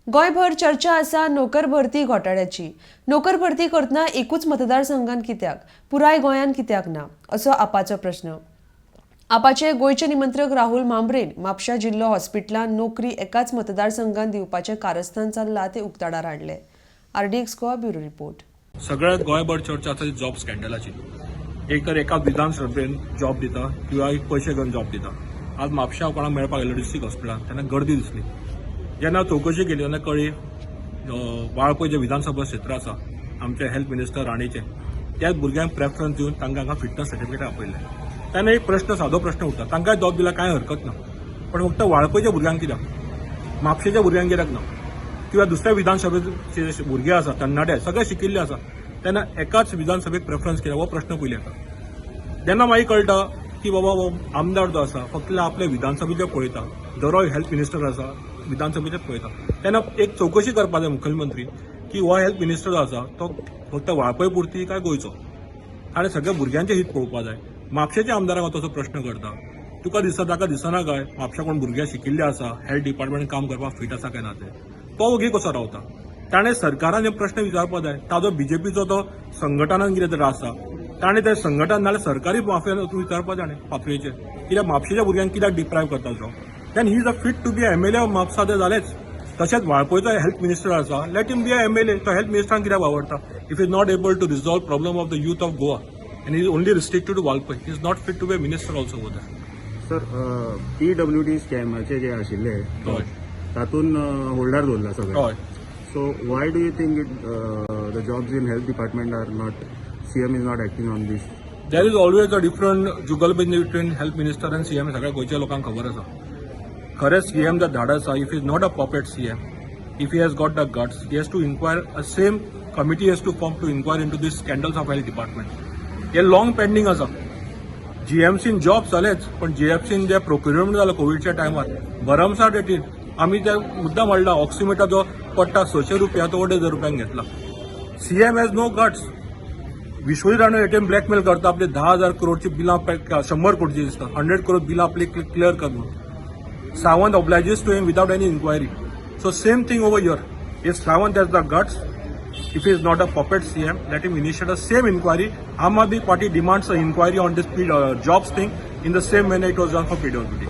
गोंयभर चर्चा आसा नोकर भरती घोटाळ्याची. नोकर भरती करतना एकूच मतदारसंघान कित्याक, पुराय गोंयान कित्याक ना, असो आपाचो प्रश्न. आपाचे गोंयचे निमंत्रक राहुल म्हांबरेन म्हापशा जिल्लो हॉस्पिटलान नोकरी एकाच मतदारसंघान दिवपाचें कारस्थान चल्लां तें उक्ताडार हाडलें. RDX Goa, bureau report. सगळ्या गोंयभर चर्चा आसा ती जॉब स्कॅन्डलाची. एक तर एका विधानसभेन जॉब दिता किंवा एक पयशे घेवन जॉब दिता. आज म्हापशा कोणाक मेळपाक गेलो डिस्ट्रिक्ट हॉस्पिटलान तेन्ना गर्दी दिसली. जेन्ना चवकशी केली तेन्ना कळ्ळी, वाळपय जे विधानसभा क्षेत्र आसा आमचे हेल्थ मिनिस्टर राणेचे, त्याच भुरग्यांक प्रेफरन्स दिवन तांकां हांगा फिटनस सर्टिफिकेट आपयले. तेन्ना एक प्रश्न, सादो प्रश्न उरता, तांकां जॉब दिला कांय हरकत ना, पण फक्त वाळपयच्या भुरग्यांक कित्याक, म्हापशेच्या भुरग्यांक कित्याक ना? किंवा दुसऱ्या विधानसभेचे जे भुरगे आसा, तरणाटे सगळे शिकिल्ले आसा, तेन्ना एकाच विधानसभेक प्रेफरन्स कित्याक, हो प्रश्न पयलीं येता. तेन्ना मागीर कळटा की बाबा, हो आमदार जो आसा फक्त आपल्या विधानसभेचे पळयता. जरो हेल्थ मिनिस्टर आसा विधानसभेचे पळयता. तेन्ना एक चवकशी करपाक जाय मुखेलमंत्री की हो हेल्थ मिनिस्टर जो आसा तो फक्त वाळपय पुरती काय गोंयचो? ताणें सगळ्या भुरग्यांचें हित पळोवपाक जाय. म्हापशेच्या आमदाराक हांव तसो प्रश्न करता, तुका दिसता, ताका दिसना काय म्हापशा कोण भुरगे शिकिल्ले आसा, हेल्थ डिपार्टमेंट काम करपाक फिट आसा काय ना ते? तो वगी कसो रावता? ताणें सरकारान हे प्रश्न विचारपाक जाय. ताजो बीजेपीचो तो संघटनान कितें तरी आसा, ताणें ते संघटन नाल्यार सरकारी माफियान वचून विचारपाक जाय पातळेचेर, कित्याक म्हापशेच्या भुरग्यांक कित्याक डिप्रायव करता तो? Then he is a fit to be MLA of Mapusa ते जालेच. तशेंच वाळपयचो हेल्थ मिनिस्टर आसा, let him be a MLA. तो हेल्थ मिनिस्टरान कित्याक वावरता if is not able to resolve problem of the youth of Goa and is only restricted to Valpoi? Is not fit to be a minister also over there. Sir, PWD स्कॅमाचे जे आशिल्ले तातून holder दवरला सगळें. So why do you think it the jobs in health department are not, CM is not acting on this? There is always a different जुगलबंदी between health minister and CM. सगळ्या गोंयच्या लोकांक खबर आसा. खरेंच सीएम जर धाडस आसा, if is not a puppet CM, if he has got the guts, he has to inquire, a same committee has to form to inquire into this scandals of health department. हे long pending आसा. जीएमसीन job जालेच, पण जीएमसीन जे procurement जालें कोविडच्या टायमार भरमसाठ रेटीन, आमी ते मुद्दाम हाडला. ऑक्सिमिटर जो पडटा 600 रुपया, तो 2500 रुपयांक घेतला. CM has no guts. Vishwajit Rane ATM blackmail करता, आपली 10,000 करोडची बिलां, 100 कोटीची दिसता, 100 करोड बिलां आपली क्लियर कर म्हणून. Sawant obliges to him without any inquiry. So same thing over here. If Sawant has the guts, if he is not a puppet CM, let him initiate the same inquiry. Aam Aadmi Party demands an inquiry on this jobs thing in the same manner it was done for PWD.